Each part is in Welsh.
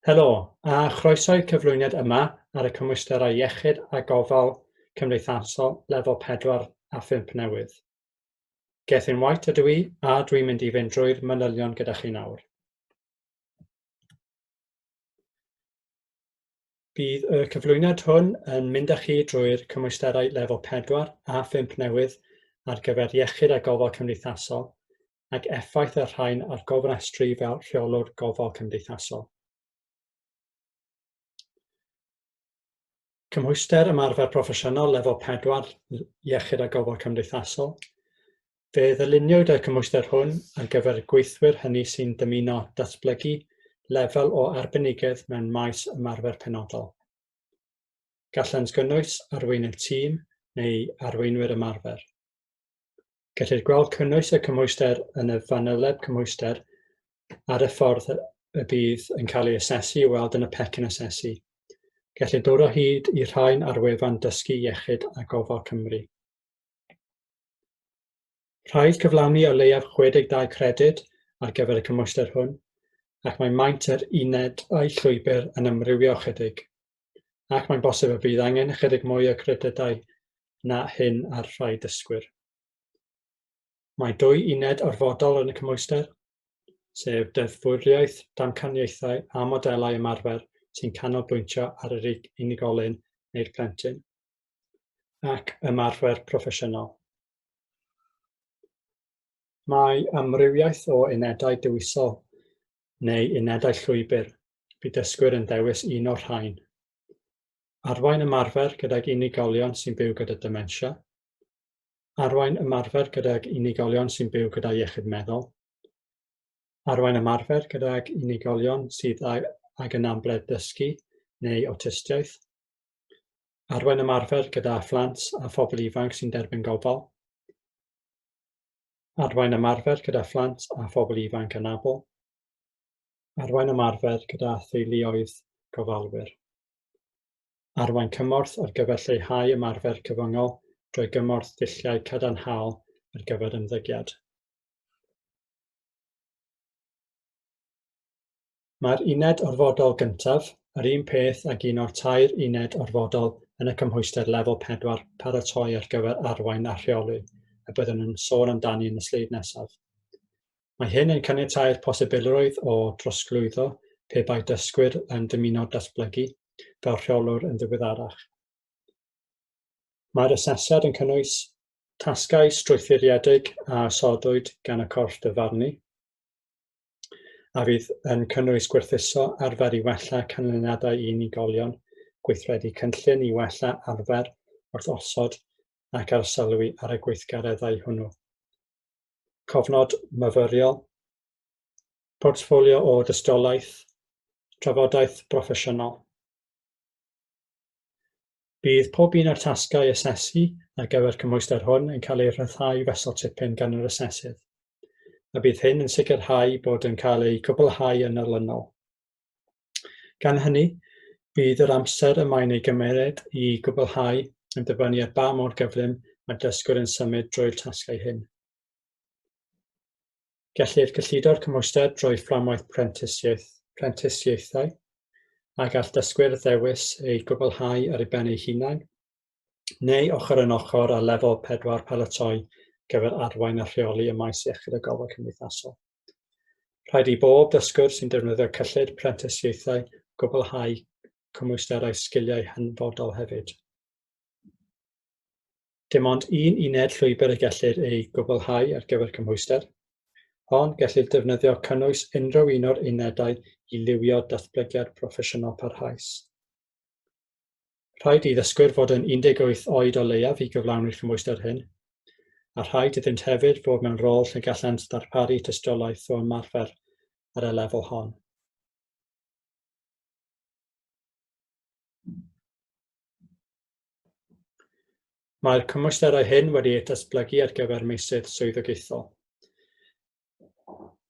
Helo, a chroeso i'r cyflwyniad yma ar y cymwysterau iechyd a gofal cymdeithasol lefel 4 a 5 newydd. Gethin White ydw i, a dwi'n mynd i fynd drwy'r manylion gyda chi nawr. Bydd y cyflwyniad hwn yn mynd â chi drwy'r cymwysterau lefel 4 a 5 newydd ar gyfer iechyd a gofal cymdeithasol ac effaith y rhain ar gofrestru fel rheolwr gofal cymdeithasol. Cymhwyster ymarfer proffesiynol lefel 4 iechyd a gofal cymdeithasol. Fe ddyluniwyd y cymhwyster hwn ar gyfer y gweithwyr hynny sy'n dymuno datblygu lefel o arbenigedd mewn maes ymarfer penodol. Gallant gynnwys arweinydd tîm neu arweinwyr ymarfer. Gellir gweld cynnwys y cymhwyster yn y fanyleb cymhwyster ar y ffordd y bydd yn cael ei asesu i'w weld yn y pecyn asesu. Gellir dod o hyd i'r rhain ar wefan Dysgu Iechyd a Gofal Cymru. Rhaid cyflawni o leiaf 62 credyd ar gyfer y cymhwyster hwn, ac mae maint yr uned a'i llwybr yn amrywio ychydig, ac mae'n bosib y bydd angen ychydig mwy o credydau na hyn ar rhai dysgwyr. Mae dwy uned orfodol yn y cymhwyster, sef deddfwriaeth, damcaniaethau a modelau ymarfer sy'n canolbwyntio ar yr unigolyn neu'r plentyn, ac ymarfer proffesiynol. Mae amrywiaeth o unedau dewisol neu unedau llwybr, bydd dysgwyr yn dewis un o'r rhain. Arwain ymarfer gydag unigolion sy'n byw gyda dementia. Arwain ymarfer gydag unigolion sy'n byw gyda iechyd meddwl. Arwain ymarfer gydag unigolion sydd ag anabledd dysgu neu awtistiaeth. Arwain ymarfer gyda phlant a phobl ifanc sy'n derbyn gofal. Arwain ymarfer gyda phlant a phobl ifanc anabl. Arwain ymarfer gyda theuluoedd gofalwyr. Arwain cymorth ar gyfer lleihau ymarfer cyfyngol drwy gymorth dulliau cadarnhaol ar gyfer ymddygiad. Mae'r uned orfodol gyntaf yr un peth ag un o'r tair uned orfodol yn y cymhwyster lefel 4 paratoi ar gyfer arwain a rheoli, y byddwn yn sôn amdani yn y sleid nesaf. Mae hyn yn caniatáu'r posibilrwydd o drosglwyddo pe bai dysgwyr yn dymuno datblygu fel rheolwr yn ddiweddarach. Mae'r asesiad yn cynnwys tasgau strwythuriedig a osodwyd gan y corff dyfarnu, a fydd yn cynnwys gwerthuso arfer i wella canlyniadau i unigolion, gweithredu cynllun i wella arfer wrth osod ac arsylwi ar y gweithgareddau hwnnw. Cofnod myfyriol, portffolio o dystiolaeth, trafodaeth broffesiynol. Bydd pob un o'r tasgau asesu ar gyfer cymhwyster hwn yn cael eu rhyddhau fesul tipyn gan yr asesydd, a bydd hyn yn sicrhau bod yn cael eu cwblhau yn olynol. Gan hynny, bydd yr amser y mae'n ei gymryd i gwblhau yn dibynnu ar ba mor gyflym mae dysgwyr yn symud drwy'r tasgau hyn. Gellir cyllido'r cymhwyster drwy fframwaith prentisiaeth, prentisiaethau, a gall dysgwyr ddewis ei gwblhau ar eu ben eu hunain, neu ochr yn ochr â lefel 4 paratoi gyfer arwain a rheoli ym maes iechyd a gofal cymdeithasol. Rhaid i bob dysgwr sy'n defnyddio cyllid prentisiaethau gwblhau cymwysterau sgiliau hanfodol hefyd. Dim ond un uned llwybr y gellir ei gwblhau ar gyfer cymhwyster, ond gellir defnyddio cynnwys unrhyw un o'r unedau i liwio datblygiad proffesiynol parhaus. Rhaid i ddysgwyr fod yn 18 oed o leiaf i gyflawni'r cymhwyster hyn, a rhaid iddynt hefyd fod mewn rôl lle gallant ddarparu tystiolaeth o ymarfer ar y lefel hon. Mae'r cymwysterau hyn wedi eu datblygu ar gyfer meysydd swyddogaethol.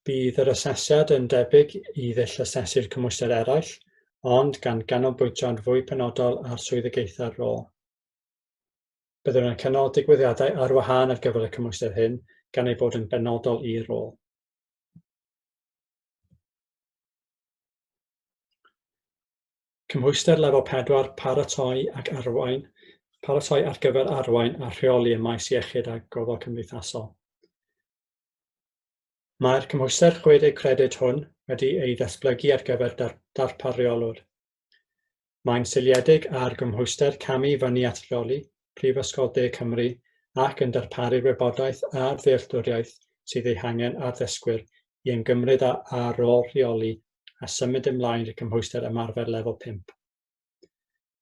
Bydd yr asesiad yn debyg i ddull asesu'r cymhwyster eraill, ond gan ganolbwyntio'n fwy penodol ar swyddogaethau'r rôl. Byddwn yn cynnal digwyddiadau ar wahân ar gyfer y cymhwyster hyn gan eu bod yn benodol i'r rôl. Cymhwyster lefel 4, paratoi ac arwain, paratoi ar gyfer arwain a rheoli ym maes iechyd a gofal cymdeithasol. Mae'r cymhwyster 60 credyd hwn wedi ei ddatblygu ar gyfer dar darpar reolwr. Mae'n seiliedig ar gymhwyster camu fyny at reoli Prifysgol De Cymru ac yn darparu'r wybodaeth a'r ddealltwriaeth sydd ei hangen ar ddysgwyr i ymgymryd â, â rôl rheoli a symud ymlaen i'r cymhwyster ymarfer lefel 5.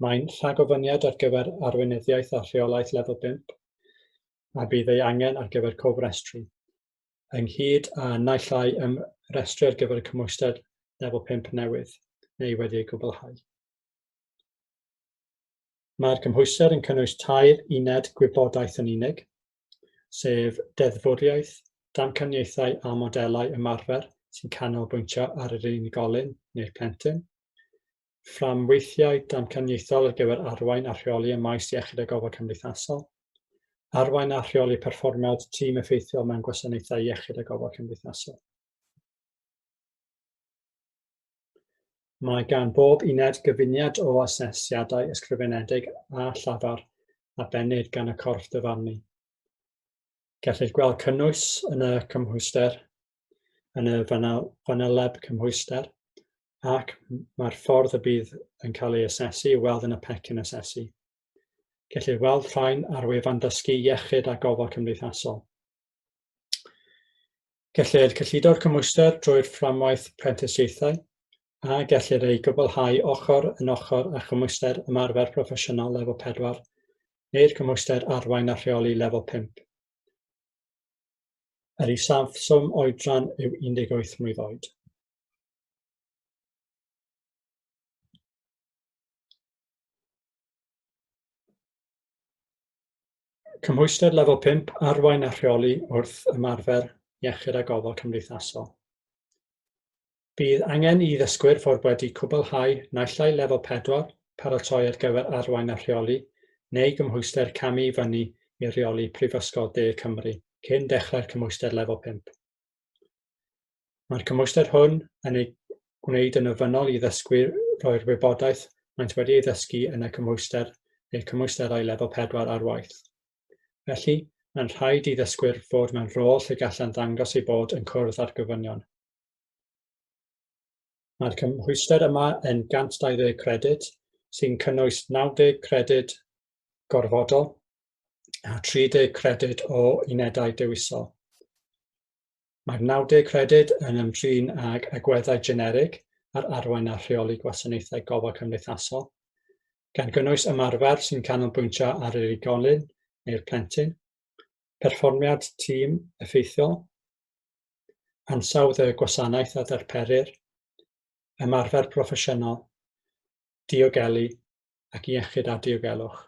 Mae'n rhagofyniad ar gyfer arweinyddiaeth a rheolaeth lefel 5 a bydd ei angen ar gyfer cofrestru, ynghyd â naill ai ymrestru ar gyfer y cymhwyster lefel 5 newydd neu wedi ei gwblhau. Mae'r cymhwyster yn cynnwys tair uned gwybodaeth yn unig, sef deddfwriaeth, damcaniaethau a modelau ymarfer sy'n canolbwyntio ar yr unigolyn neu'r plentyn, fframweithiau damcaniaethol ar gyfer arwain a rheoli ym maes iechyd a gofal cymdeithasol, arwain a rheoli perfformiad tîm effeithiol mewn gwasanaethau iechyd a gofal cymdeithasol. Mae gan bob uned gyfuniad o asesiadau ysgrifenedig a llafar a bennir gan y corff dyfarnu. Gellir gweld cynnwys yn y cymhwyster, yn y fanyleb cymhwyster, ac mae'r ffordd y bydd yn cael ei asesu i'w weld yn y pecyn asesu. Gellir weld rhain ar wefan dysgu iechyd a gofal cymdeithasol. Gellir cyllido'r cymhwyster drwy'r fframwaith prentisiaethau a gellir ei gwblhau ochr yn ochr â chymhwyster ymarfer proffesiynol lefel 4 neu'r cymhwyster arwain a rheoli lefel 5. Yr isafswm oedran yw 18 mlwydd oed. Cymhwyster lefel 5, arwain a rheoli wrth ymarfer iechyd a gofal cymdeithasol. Bydd angen i ddysgwyr fod wedi cwblhau naill ai lefel 4, paratoi ar gyfer arwain a rheoli, neu gymhwyster camu i fyny i reoli Prifysgol De Cymru cyn dechrau'r cymhwyster lefel 5. Mae'r cymhwyster hwn yn ei gwneud yn ofynnol i ddysgwyr roi'r wybodaeth maent wedi ei ddysgu yn y cymhwyster neu'r cymwysterau lefel 4 ar waith. Felly, mae'n rhaid i ddysgwyr fod mewn rôl lle gallant ddangos eu bod yn cwrdd â'r gofynion. Mae'r cymhwyster yma yn 120 credyd, sy'n cynnwys 90 credyd gorfodol a 30 credyd o unedau dewisol. Mae'r 90 credyd yn ymdrin ag agweddau generig ar arwain a rheoli gwasanaethau gofal cymdeithasol, gan gynnwys ymarfer sy'n canolbwyntio ar yr unigolyn neu'r plentyn, perfformiad tîm effeithiol, ansawdd y gwasanaeth a ddarperir, ymarfer proffesiynol, diogelu ac iechyd a diogelwch.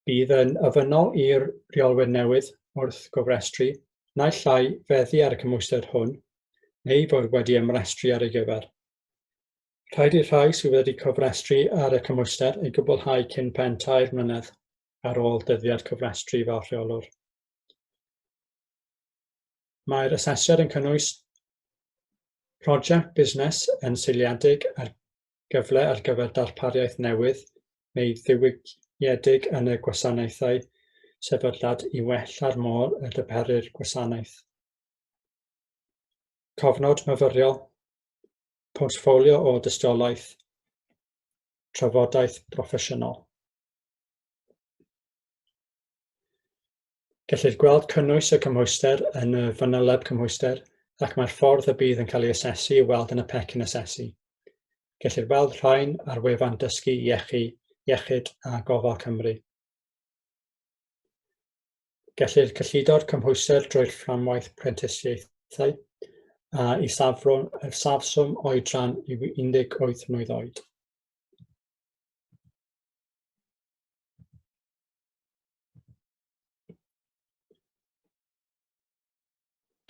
Bydd yn ofynnol i'r rheolwyr newydd wrth gofrestru naill ai feddu ar y cymhwyster hwn neu fod wedi ymrestru ar ei gyfer. Rhaid i'r rhai sydd wedi cofrestru ar y cymhwyster ei gwblhau cyn pen tair mlynedd ar ôl dyddiad cofrestru fel rheolwr. Mae'r asesiad yn cynnwys prosiect busnes yn seiliedig ar gyfle ar gyfer darpariaeth newydd neu ddiwygiedig yn y gwasanaethau sefydliad i wella'r modd y darperir gwasanaeth. Cofnod myfyriol, portffolio o dystiolaeth, trafodaeth broffesiynol. Gellir gweld cynnwys y cymhwyster yn y fanyleb cymhwyster ac mae'r ffordd y bydd yn cael ei asesu i'w weld yn y pecyn asesu. Gellir weld rhain ar wefan Dysgu Iechi, Iechyd a Gofal Cymru. Gellir cyllido'r cymhwyster drwy'r fframwaith prentisiaethau a isafswm oedran yw 18 mlwydd oed.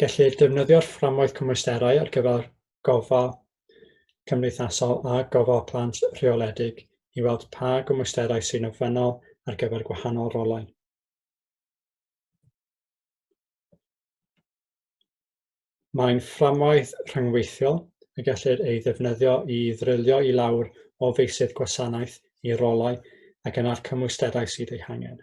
Gellir defnyddio'r fframwaith cymwysterau ar gyfer gofal cymdeithasol a gofal plant rheoledig i weld pa gymwysterau sy'n ofynnol ar gyfer gwahanol rolau. Mae'n fframwaith rhyngweithiol y gellir ei ddefnyddio i ddrilio i lawr o feysydd gwasanaeth i rolau ac yna'r cymwysterau sydd eu hangen.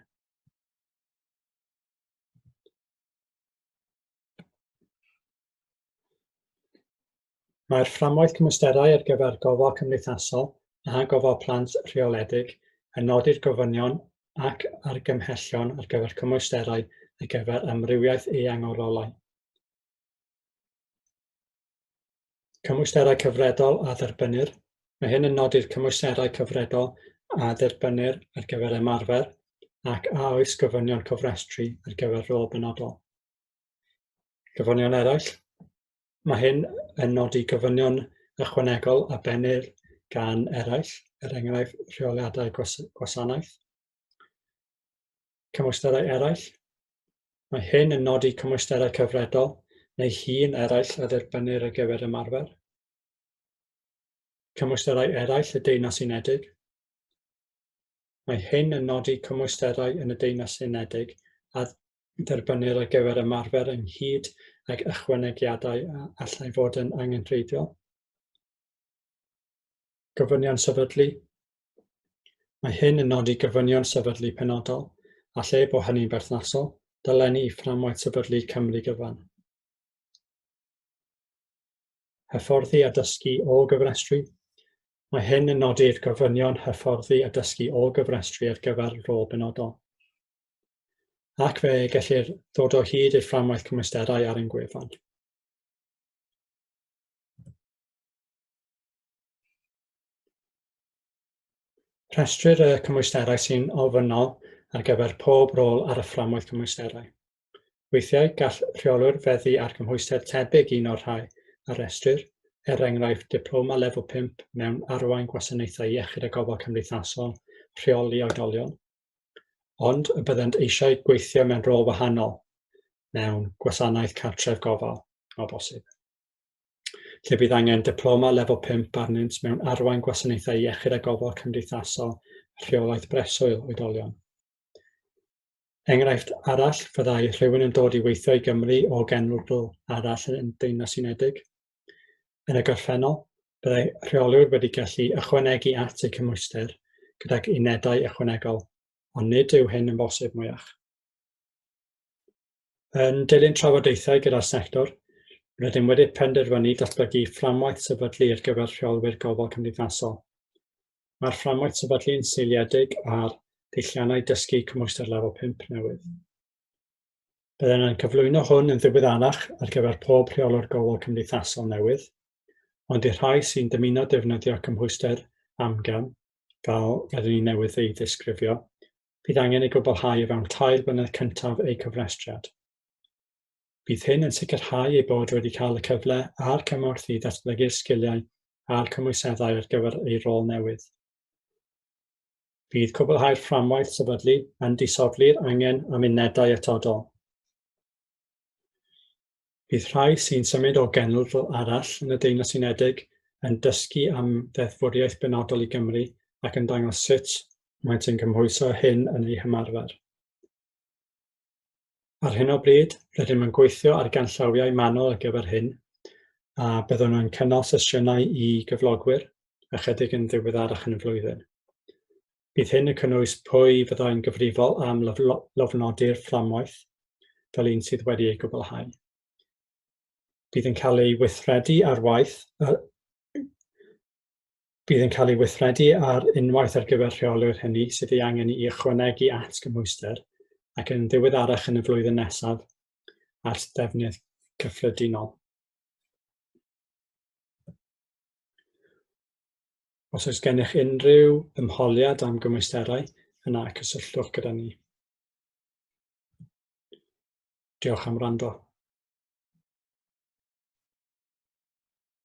Mae'r fframwaith cymwysterau ar gyfer gofal cymdeithasol a gofal plant rheoledig yn nodi'r gofynion ac argymhellion ar gyfer cymwysterau ar gyfer amrywiaeth eang o rolau. Cymwysterau cyfredol a dderbynnir. Mae hyn yn nodi'r cymwysterau cyfredol a dderbynnir ar gyfer ymarfer ac a oes gofynion cofrestru ar gyfer rôl benodol. Gofynion eraill. Mae hyn yn nodi gofynion ychwanegol a bennir gan eraill, er enghraifft rheoliadau gwasanaeth. Cymwysterau eraill. Mae hyn yn nodi cymwysterau cyfredol neu hun eraill a dderbynnir ar gyfer ymarfer. Cymwysterau eraill y Deyrnas Unedig. Mae hyn yn nodi cymwysterau yn y Deyrnas Unedig a dderbynnir ar gyfer ymarfer ynghyd ag ychwanegiadau a allai fod yn angenrheidiol. Gofynion sefydlu. Mae hyn yn nodi gofynion sefydlu penodol, a lle bo hynny'n berthnasol, dolenni i fframwaith sefydlu Cymru gyfan. Hyfforddi a dysgu ôl-gofrestru. Mae hyn yn nodi'r gofynion hyfforddi a dysgu ôl-gofrestru ar gyfer rôl benodol. Ac fe gellir ddod o hyd i'r fframwaith cymwysterau ar ein gwefan. Rhestrir y cymwysterau sy'n ofynnol ar gyfer pob rôl ar y fframwaith cymwysterau. Weithiau, gall rheolwyr feddu ar gymhwyster tebyg i un o'r rhai a restrir, er enghraifft Diploma Lefel 5 mewn Arwain Gwasanaethau Iechyd a Gofal Cymdeithasol, Rheoli Oedolion, ond y byddent eisiau gweithio mewn rôl wahanol, mewn gwasanaeth cartref gofal, o bosib. Lle bydd angen diploma lefel 5 arnynt mewn arwain gwasanaethau iechyd a gofal cymdeithasol rheolaeth breswyl oedolion. Enghraifft arall fyddai rhywun yn dod i weithio i Gymru o genedl arall yn Deyrnas Unedig. Yn y gorffennol, byddai rheolwyr wedi gallu ychwanegu at eu cymhwyster gydag unedau ychwanegol, ond nid yw hyn yn bosib mwyach. Yn dilyn trafodaethau gyda'r sector, rydym wedi penderfynu datblygu fframwaith sefydlu ar gyfer rheolwyr gofal cymdeithasol. Mae'r fframwaith sefydlu yn seiliedig ar ddeilliannau dysgu cymhwyster lefel 5 newydd. Byddwn yn cyflwyno hwn yn ddiweddarach ar gyfer pob rheolwr gofal cymdeithasol newydd, ond i'r rhai sy'n dymuno defnyddio cymhwyster amgen, fel rydyn ni newydd ei ddisgrifio, Bydd angen ei gwblhau o fewn tair blynedd cyntaf eu cofrestriad. Bydd hyn yn sicrhau eu bod wedi cael y cyfle a'r cymorth i ddatblygu'r sgiliau a'r cymwyseddau ar gyfer eu rôl newydd. Bydd cwblhau'r fframwaith sefydlu yn disodli'r angen am unedau atodol. Bydd rhai sy'n symud o genedl arall yn y Deyrnas Unedig yn dysgu am ddeddfwriaeth benodol i Gymru ac yn dangos sut maent yn cymhwyso hyn yn eu hymarfer. Ar hyn o bryd, rydym yn gweithio ar ganllawiau manwl ar gyfer hyn, a byddwn yn cynnal sesiynau i gyflogwyr ychydig yn ddiweddarach yn y flwyddyn. Bydd hyn yn cynnwys pwy fyddai'n gyfrifol am lofnodi'r fframwaith fel un sydd wedi ei gwblhau. Bydd yn cael ei weithredu ar waith bydd yn cael ei weithredu ar unwaith ar gyfer rheolwyr hynny sydd ei angen i ychwanegu at gymhwyster ac yn ddiweddarach yn y flwyddyn nesaf at ddefnydd cyffredinol. Os oes gennych unrhyw ymholiad am gymwysterau, yna cysylltwch gyda ni. Diolch am wrando.